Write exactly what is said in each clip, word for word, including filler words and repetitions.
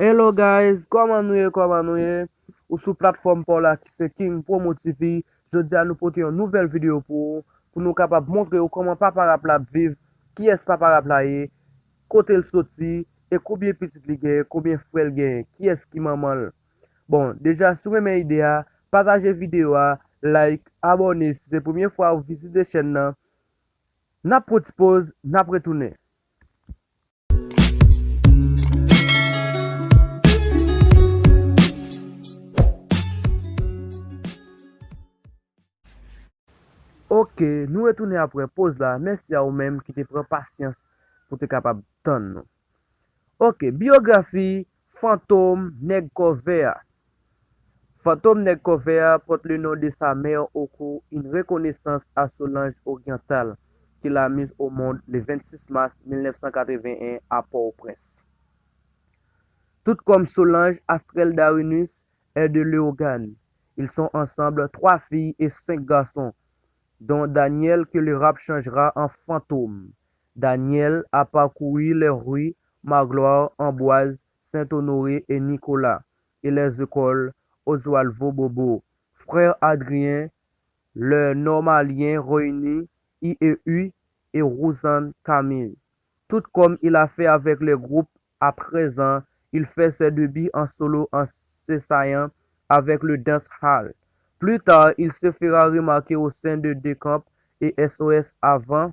Hello guys, kòman nou ye, kòman nou ye? Ou sou platfòm pa w la ki se King Promo T V. Jodi a nou pote yon nouvèl videyo pou ou, pou nou kapab montre w kòman papa rap la ap viv, kiyès papa rap la ye, kote l soti, e konbyen pitit li genyen, konbyen frè l genyen, kiyès ki manman l. Bon, deja si w renmen ide a, pataje videyo a, like, abòne si se premye fwa ou vizite chèn nan. N ap pran ti poz, n ap retounen. Ok, nou retounen apre poz la. Mèsi a ou menm ki te pran pasyans pou te kapab tann nou. Ok, biyografi Fantom Nèg Kò Vè a. Fantom Nèg Kò Vè a porte le nom de sa mère au cours une reconnaissance à Solange Oriental, qu'il a mise au monde le vingt-six mars mille neuf cent quatre-vingt-un à Port-au-Prince. Tout comme Solange, Astrel Darinus est de Léogâne. Ils sont ensemble trois filles et cinq garçons, dont Daniel que le rap changera en Fantom. Daniel a parcouru les rues Magloire, Ambroise, Saint-Honoré et Nicolas et les écoles Oswalvo Bobo. Frère Adrien, le normalien réuni I E U et Rouzanne Camille. Tout comme il a fait avec les groupes à treize ans, il fait ses débuts en solo en s'essayant avec le dancehall. Plus tard, il se fera remarquer au sein de Decamp et S O S avant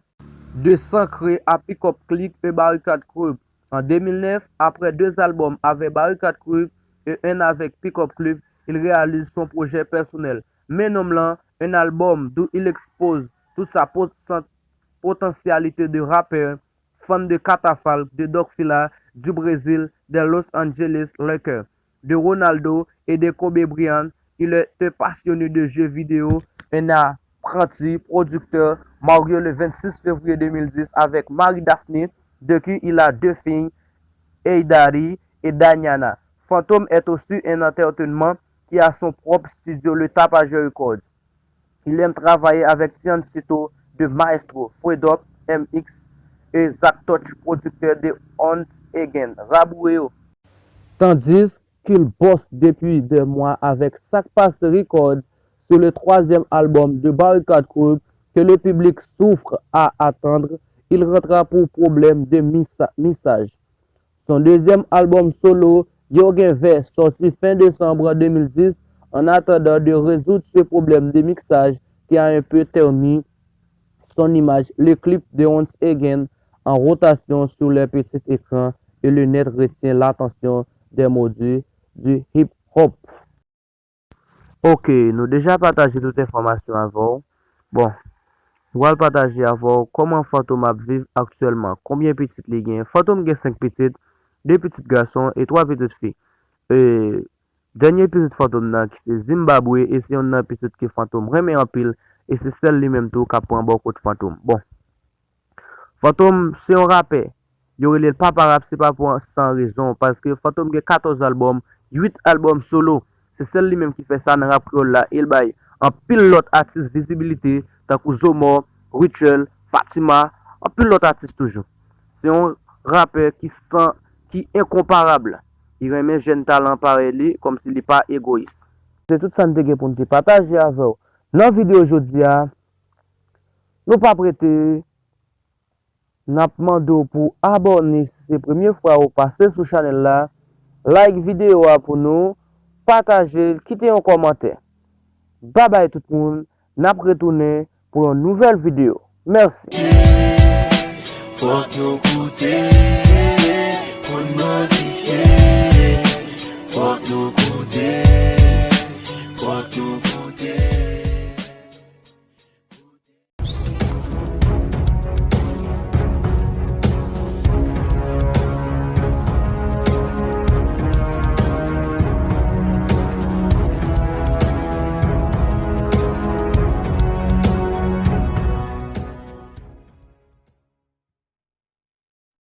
de s'ancrer à Pickup Click et Barricade Club. En deux mille neuf, après deux albums avec Barricade Club et un avec Pickup Club, il réalise son projet personnel, Men Nonm Lan, un album d'où il expose toute sa poten- potentialité de rappeur, fan de Catafalque, de Doc Fila, du Brésil, des Los Angeles Lakers, de Ronaldo et de Kobe Bryant. Il est un passionné de jeux vidéo, un apprenti producteur, marié le vingt-six février deux mille dix avec Marie Daphné, de qui il a deux filles, Eidari et Daniana. Fantom est aussi un entertainment qui a son propre studio, le Tapajè Records. Il aime travailler avec Tiancito de Maestro, Fredop, M X et Zach Touch, producteur de Once Again, Raboueo. Tandis qu'il bosse depuis des mois avec Sak Pase Records sur le troisième album de Barricade Crew que le public souffre à attendre, il rentra pour problème de misa- mixage. Son deuxième album solo, Yo Gen Vè, sorti fin décembre deux mille dix, en attendant de résoudre ce problème de mixage qui a un peu terni son image, le clip de Once Again en rotation sur les petits écrans et le net retient l'attention des modus du hip-hop. Ok, nou deja pataje tout enfòmasyon avè w. Bon, nou pral pataje avè w kòman Fantom ap viv aktyèlman, konbyen pitit li gen. Fantom gen senk pitit, de pitit gason e twa pitit fi. E, dènye pitit Fantom nan ki se Zimbabwe, e se youn nan pitit ke Fantom renmen anpil, e se sèl li menm tou k ap pran bò kot Fantom. Bon, Fantom se yon rapè. Yo rele l papa rap, se pa pou san rezon, paske Fantom gen katòz albòm, uit albòm solo. Se sèl li menm ki fè sa nan rap kreyòl la, e l bay anpil lòt atis vizibilite, tankou Zomò, Rutshelle, Fatima, anpil lòt atis toujou. Se yon rapè ki san, ki enkonparab. Li renmen jèn talan parèy li, kòmsi li pa egoyis. Se tout sa n te gen pou n te pataje avè w nan videyo jodi a. Nou p ap rete, n ap mande w pou abòne si se premye fwa ou pase sou chanèl la, like videyo a pou nou, pataje l, kite yon kòmantè. Babay tout moun, n ap retounen pou yon nouvèl videyo. Mèsi. Fòk nou koute, pou n modifye. Fòk nou koute, fòk nou koute.